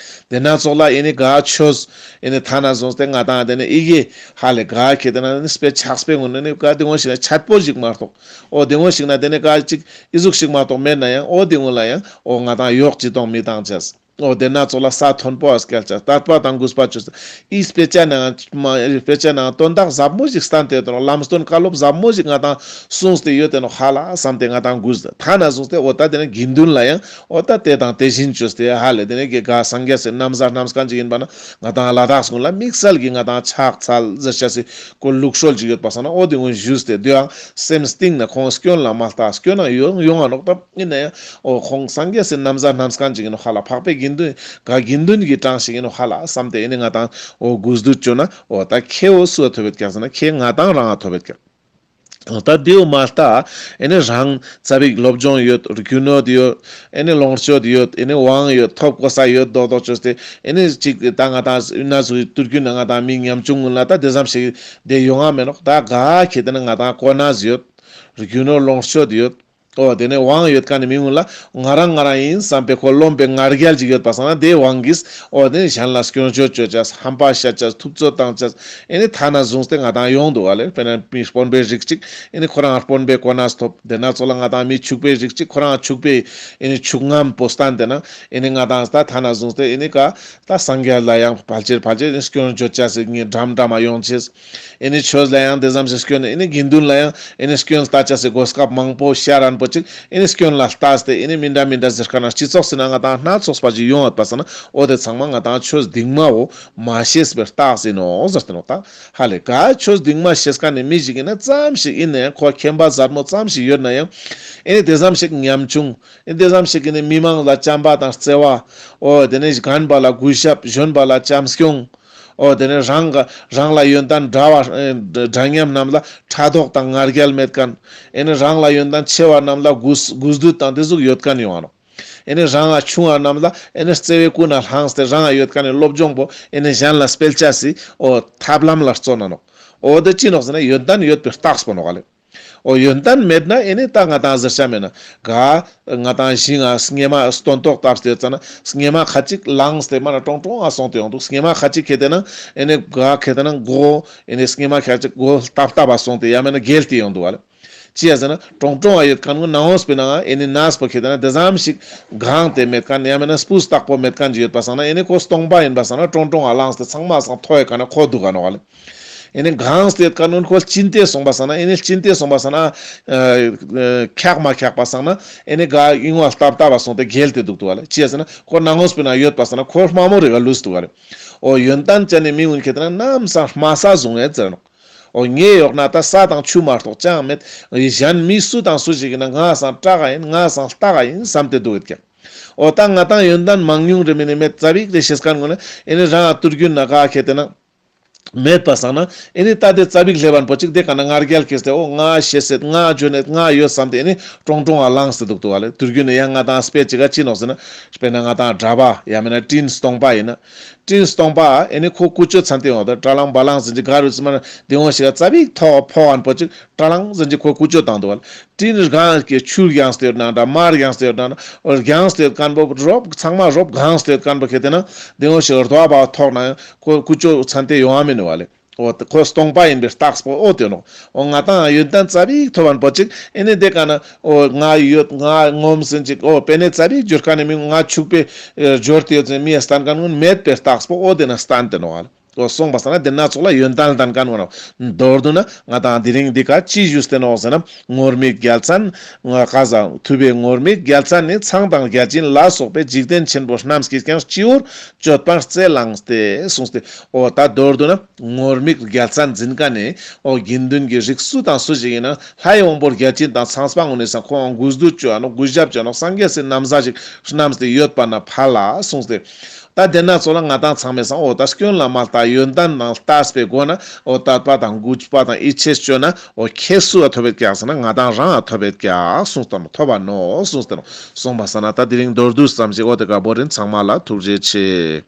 དེ་ན་ཙོགས་ལ་ཨེ་ནི་ག་ཆོས་ཨེ་ནི་ཐ་ན་བཟུང་སྟེ་ང་དང་དེ་ནས་ཨི་གེ་ཧ་ལས་ག་ཁྱེར་ཏེ་ན་ཨེ་ནི་དཔེ་ཆགས་པའི་སྒོ་ནས་ཨེ་ནི་ག་དེ་ངོ་ཞིག་ན་ཆད་པོ་ཞིག་མ་གཏོགས། འོ་དེ་ངོ་ཞིག་ན་དེ་ནས་ག་ཅིག་ཨི་ཟུག་ཞིག་མ་གཏོགས་མེད་ན་ཡང་འོ་དེ་ངོ་ལ་ཡང་འོ་ང་དང་གཡོག་ཅི་གཏོང་མི་བཏང་ཅེས། འོ་དེ་ན་ཙོགས་ལ་ས་མཐོན་པོ་ཨ་སྐྱལ་ཅེས། དད་པ་དང་གུས་པ་བཅོས་ཏེ་ཨི་དཔེ་ཆ་ནང་མ་དཔེ་ཆ་ནང་དོན་དག་ཟབ་མོ་ཞིག་བསྟན་ཏེ་ཡོད་དེ་ནོག། ལམ་སྟོན་བཀའ་སློབ་ཟབ་མོ་ཞིག་ང་དང་གསུངས་ཏེ་ཡོད་དེ་ནོག་ཧ་ལ་བསམ་སྟེ་ང་དང་གུས། ཐ་ན་བཟུང་སྟེ་འོ་ད་དེ་ནས་དགེ་འདུན་ལ་ཡང་འོ་ད་དེ་དང་དེ་བཞིན་བཅོས་ཏེ་ཧ་ལས་དེ་ནས་ག་སངས་རྒྱས་སི་ན་བཟའ་བསྣམས་ཁན་ཅིག་ཡིན་པ་ན་ང་དང་ལ་དྭགས་གུན་ལ་དམིགས་བསལ་གྱི་ང་དང་ཕྱག་འཚལ་ཟེར་ཅེས་སི་ཁོ་ལུགས་སྲོལ་ཅིག་ཡོད་པ་སང་ན་འོ་དེ་གུན་ཞུས་ཏེ་དེའང་སེམས་གཏིང་ནས་ཁོང་སྐྱོན་ལ་མ་ལྟ། སྐྱོན་ན་ཡོང་ཡོང་ང་ནོག་ད། ཡིན་ན་ཡང་འོ་ཁོང་སངས་རྒྱས་སི་ན་བཟའ་བསྣམས་ཁན་ཅིག་ཡིན་ནོག་ཧ་ལ། འཕགས་པའི་དགེ་འདུན་ག་དགེ་འདུན་གྱི་གྲངས་ཤིག་ཡིན་ནོག་ཧ་ལ་བསམ་སྟེ་ཨེ་ནི་ང་དང་འོ་གུས་འདུད་བཅོ་ན་འོ་ད་ཁེ་འོ་སུ་ཐོབ་ཡོད་ཀྱག་ཟེར་ན་ཁེ་ང་དང་རང་ང་ཐོབ་ཡོད་ཀྱག། འོ་ད་དེའུ་མ་ལྟ་ཨེ་ནི་རང་ཙ་པིག་སློབ་སྦྱོང་ཡོད། རྒྱུ་ནོར་ཡོད། ཨེ་ནི་ལོངས་སྤྱོད་ཡོད། ཨེ་ནི་དབང་ཡོད། ཐོབ་གོ་ས་ཡོད་མདོག་མདོག་བཅོས་ཏེ་ཨེ་ནི་ཅིག་ད་ང་དང་ན་ཟུག་དུས་རྒྱུན་ན་ང་དང་མི་ཉམ་ཆུང་གུན་ལ་ད་དེ་ཙམ་ཞིག་དེ་ཡོང་ང་མེད་ནོག། ད་ག་ཁེ་ཏེ་ན་ང་དང་གོ་གནས་ཡོད། རྒྱུ་ནོར་ལོངས་སྤྱོད་ཡོད། འོ་དེ་ནས་དབང་ཡོད་ཁན་ནི་མི་གུན་ལ་ང་རང་ང་རང་ཡིན་བསམ་པའི་ཁོ་རློམ་པའི་ང་རྒྱལ་ཅིག་ཡོད་པ་སང་ན་དེའི་དབང་གིས་འོ་དེ་ནས་གཞན་ལ་སྐྱོན་བརྗོད་བཅོ་ཅེས། ཧམ་པ་བཤད་ཅེས། ཐུབ་ཚོད་བཏང་ཅེས། ཨེ་ནི་ཐ་ན་བཟུང་སྟེ་ང་དང་ཡོང་འདུག་ག་ལེ། དཔེར་ན་མི་དཔོན་པོའི་རིགས་ཅིག་ཨེ་ནི་ཁོ་རང་དཔོན་པོའི་གོ་གནས་ཐོབ། དེ་ན་ཙོགས་ལ་ང་དང་མི་ཕྱུག་པོའི་རིགས་ཅིག་ཁོ་རང་ཕྱུག་པོའི་ཨེ་ནི་ཕྱུག་རྔམ་པོ་བསྟན་ཏེ་ན་ཨེ་ནི་ང་དང་ད་ཐ་ན་བཟུང་སྟེ་ཨེ་ནི་ག་ད་སངས་རྒྱས་ལ་ཡང་ཕལ་ཆེར་ཕལ་ཆེར་ཨེ་ནི་སྐྱོན་བརྗོད་ཅེས་སི་ངའི་འགྲམ་འགྲམ་མ་ཡོང་ཅེས། ཨེ་ནི་ཆོས་ལ་ཡང་དེ་ཙམ་ཞིག་སྐྱོན། ཨེ་ནི་དགེ་འདུན་ལ་ཡང་ཨེ་ནི་སྐྱོན་ལྟ་ཅེས་སི་གོ་སྐབས་མང་པོ་ཤར་རན་པོ་ཅིག་ཨེ་ནི་སྐྱོན་ལ་ལྟས་ཏེ་ཨེ་ནི་མི་འདྲ་མི་འདྲ་ཟེར་ཁན་ན་སྤྱི་ཚོགས་སི་ནང་ང་དང་སྣ་ཚོགས་པ་ཅིག་ཡོང་ཡོད་པ་སང་ན་འོ་དེ་ཚང་མ་ང་དང་ཆོས་སྡིག་མ་བོ་མ་ཤེས་པའི་རྟགས་ཡིན་ནོག་ཟེར་ཏེ་ནོག། ད་ཧ་ལས་ག་ཆོས་སྡིག་མ་ཤེས་ཁན་ནི་མི་ཞིག་ཡིན་ན་ཙམ་ཞིག་ཡིན་ན་ཡང་ཁོ་མཁྱེན་པ་ཟབ་མོ་ཙམ་ཞིག་ཡོད་ན་ཡང་ཨེ་ནི་དེ་ཙམ་ཞིག་ཉམ་ཆུང་ཨེ་ནི་དེ་ཙམ་ཞིག་ཡིན་ན་མི་མང་ལ་བྱམས་པ་དང་བརྩེ་བ། འོ་དེ་ནས་རྒན་པ་ལ་གུས་ཞབས། གཞོན་པ་ལ་བྱམས་སྐྱོང་། འོ་དེ་ནས་རང་ག་རང་ལ་ཡོན་ཏན་འདྲ་བ་ཨེ་འདྲ་མཉམ་རྣམས་ལ་ཕྲག་དོག་དང་ང་རྒྱལ་མེད་ཁན། ཨེ་ནི་རང་ལ་ཡོན་ཏན་ཆེ་བ་རྣམས་ལ་གུས་གུས་འདུད་དང་དེ་ཟུག་ཡོད་ཁན་ཡོང་ང་ནོག། ཨེ་ནི་རང་ལ་ཆུང་བ་རྣམས་ལ་ཨེ་ནི་བརྩེ་བའི་ཀུན་ནས་བསླངས་ཏེ་རང་ལ་ཡོད་ཁན་ནི་སློབ་སྦྱོང་པོ་ཨེ་ནི་གཞན་ལ་སྤེལ་ཅེས་སི་འོ་ཐབས་ལམ་ལ་བརྩོན་ན་ནོག། འོ་དེ་ཅི་ནོག་ཟེར་ན་ཡོན་ཏན་ཡོད་པའི་རྟགས་པོ་ནོག་ལེ། འོ་ཡོན་ཏན་མེད་ན་ཨེ་ནི་ད་ང་དང་ཟེར་ཆ་མེད་ན་ག་ང་དང་ཞིང་ང་སྙེ་མ་སྟོན་ཐོག་བཏབ་སྟེ་ཡོད་ཙ་ན་སྙེ་མ་ཁ་ཅིག་ལངས་ཏེ་མ་ན་ཀྲོང་ཀྲོང་ང་སོང་སྟེ་ཡོང་འདུག། སྙེ་མ་ཁ་ཅིག་ཁེ་ཏེ་ན་ཨེ་ནི་ག་ཁེ་ཏེ་ན་མགོ་ཨེ་ནི་སྙེ་མ་ཁ་ཅིག་མགོ་ལྟབ་ལྟབ་པ་སོང་སྟེ་ཡང་མེད་ན་འགྱེལ་ཏེ་ཡོང་འདུག་བ་ལེ། ཅི་ཡ་ཟེར་ན་ཀྲོང་ཀྲོང་ང་ཡོད་ཁན་གུན་ནང་འོས་པའི་ནང་ཨེ་ནི་ནས་པོ་ཁེ་ཏེ་ན་དེ་ཙམ་ཞིག་གང་སྟེ་མེད་ཁན་ཡང་མེད་ན་སྤུས་དག་པོ་མེད་ཁན་ཅིག་ཡོད་པ་སང་ན་ཨེ་ནི་ཁོ་སྟོང་པ་ཡིན་པ་སང་ན་ཀྲོང་ཀྲོང་ང་ལངས་ཏེ་ཚང་མ་སང་མཐོ་བའི་ཀ་ན་ཁོ་འདུག་ག་ནོག་བ་ལེ། ཨེ་ནི་གང་སྟེ་ཡོད་ཀ་ནོན་ཁོ་ལྕིན་ཏེ་སོང་པ་སང་ན་ཨེ་ནི་ལྕིན་ཏེ་སོང་པ་སང་ན་ཨ་ཨ་འཁྱག་མ་འཁྱག་པ་སང་ན་ཨེ་ནི་ག་ཨིན་བ་སྟབས་སྟབས་པ་སོང་སྟེ་འགྱེལ་ཏེ་འདུག་ཏོ་བ་ལེ། ཅི་ཡ་ཟེར་ན་ཁོ་ནང་ངོས་པོའི་ནང་ཡོད་པ་སང་ན་ཁོ་དམའ་མོ་རེ་ག་ལུས་འདུག་ག་རེ། འོ་ཡོན་ཏན་ཅན་ནི་མི་གུན་ཁེ་ཏེ་ན་ནམ་སང་དམའ་ས་བཟུང་ངེ་ཟེར་ནོག། འོ་ངའི་ཡོག་ན་ད་ས་དང་ཆུ་མ་གཏོགས་ཅང་མེད། གཞན་མི་སུ་དང་སུ་ཞིག་ཡིན་ན་ང་སང་སྐྲག་ག་ཡིན། ང་སང་ལྟ་ག་ཡིན་བསམ་སྟེ་འདུག་ཡོད་ཀྱག། འོ་ད་ང་དང་ཡོན་ཏན་མང་ཉུང་རེ་མིན་ནི་མེད། ཙ་པིག་རེ་ཤེས་མཁན་གུན་ནི་ཨེ་ནི་རང་ང་དུས་རྒྱུན་ན་ག་ཁེ་ཏེ་ན་མེད་པ་སང་ན་ཨེ་ནི་ད་དེ་ཙ་པིག་སླེབས་པ་པོ་ཅིག་དེ་ཀ་ན་ང་རྒྱལ་སྐྱེས་ཏེ་འོ་ང་ཤེས་སེད་ང་འཇོན་ནེད་ང་ཡོད་བསམ་སྟེ་ཨེ་ནི་ཀྲོང་ཀྲོང་ང་ལངས་ཏེ་འདུག་ཏོ་བ་ལེ། དུས་རྒྱུན་ན་ཡང་ང་དང་དཔེ་ཅིག་ག་ཅི་ནོག་ཟེར་ན་དཔེར་ན་ང་དང་གྲྭ་པ་ཡང་མིན་ན་སྤྲིན་སྟོང་པ་ཡིན་ན། སྤྲིན་སྟོང་པ་ཨེ་ནི་ཁོ་ཀུ་ཅོ་ཚན་ཏེ་ཡོང་ད་ཀྲ་ལང་བ་ལང་ཟེར་གྱི་ག་རུ་ཙི་མ་དེ་འོ་ཞིག་ག་ཙ་པིག་ཐོག་ཕོག་པ་པོ་ཅིག་ཀྲ་ལང་ཟེར་གྱི་ཁོ་ཀུ་ཅོ་བཏང་འདུག་བ་ལེ། སྤྲིན་རྒྱང་གི་ཆུ་རྒྱངས་ཏེ་ཡོད་ན་འདྲ་མར་རྒྱངས་ཏེ་ཡོད་ན་འདྲ་འོ་རྒྱངས་ཏེ་ཡོད་མཁན་པོ་རོབ་ཚང་མ་རོབ་གངས་ཏེ་ཡོད་མཁན་པོ་ཁེ་ཏེ་ན་དེ་འོ་ཞིག་རྡོ་བ་ཐོག་ན་ཁོ་ཀུ་ཅོ་ཚན་ཏེ་ཡོང་བ་མིན་ནི་བ་ལེ། འོ་ཁོ་སྟོང་པ་ཡིན་པའི་རྟགས་པོ་འོ་དེ་ནོག། འོ་ང་དང་ཡོན་ཏན་ཙ་པིག་ཐོབ་པ་པོ་ཅིག་ཨེ་ནི་དེ་ཀ་ན་འོ་ང་ཡོད་ང་ངོམ་ཟེར་ཅིག་འོ་དཔེར་ན་ཙ་པིག་འབྱོར་མཁན་ནི་མི་ང་ཕྱུག་པོའི་འབྱོར་ཏེ་ཡོད་ཟེར་མི་ཡ་སྟན་མཁན་གུན་མེད་པའི་རྟགས་པོ་འོ་དེ་ན་སྟན་ཏེ་ནོག་ཨ་ལེ། འོ་སོང་པ་སང་ན་དེ་ན་ཚོགས་ལ་ཡོན་ཏན་ལྡན་མཁན་གུན་ནོག། མདོར་བསྡུ་ན་ང་དང་དེ་རིང་འདི་ཀ་ཅི་ཞུས་ཏེ་ནོག་ཟེར་ན་ངུར་སྨྲིག་རྒྱལ་མཚན་ང་ཀ་ཟ་ཐུབ་པའི་ངུར་སྨྲིག་རྒྱལ་མཚན་ནི་ཚངས་དང་བརྒྱ་བྱིན་ལ་སོགས་པའི་འཇིག་རྟེན་ཆེན་པོ་རྣམས་ཀྱིས་ཀྱང་སྤྱི་བོར་སྤྱོད་པར་རྩེ་བླངས་ཏེ་གསུངས་ཏེ། འོ་ད་མདོར་བསྡུ་ན། ངུར་སྨྲིག་རྒྱལ་མཚན་འཛིན་མཁན་ནི་འོ་དགེ་འདུན་གྱི་རིགས་སུ་དང་སུ་ཞིག་ཡིན་ན་ལྷའི་དབང་པོ་བརྒྱ་བྱིན་དང་ཚངས་པ་གུན་ནི་སང་ཁོང་གུས་འདུད་ཅོ་ཡ་ནོག། གུས་ཞབས་ཅོ་ཡ་ནོག། སངས་རྒྱས་སི་ན་བཟའ་ཞིག་བསྣམས་ཏེ་ཡོད་པ་ན་ཕ་ལ་གསུངས་ཏེ། ད་དེ་ན་ཚོགས་ལ་ང་དང་ཚང་མའི་སང་འོ་ད་སྐྱོན་ལ་མ་ལྟ་ཡོན་ཏན་ནང་ལྟས་པའི་སྒོ་ན་འོ་དད་པ་དང་གུས་པ་དང་ཡིད་ཆེས་ཅོ་ན་འོ་ཁྱེད་སུ་ཡ་ཐོབ་ཡོད་ཀྱག་ཟེར་ན་ང་དང་རང་ཡ་ཐོབ་ཡོད་ཀྱག་གསུངས་ཏེ་ནོག། ཐོབ་པ་ནོག་གསུངས་ཏེ་ནོག། སོང་པ་སང་ན་ད་དེ་རིང་མདོར་བསྡུས་ཙམ་ཞིག་འོ་དེ་ཀ་བོ་རིན་ཚང་མ་ལ་ཐུགས་རྗེ་ཆེ།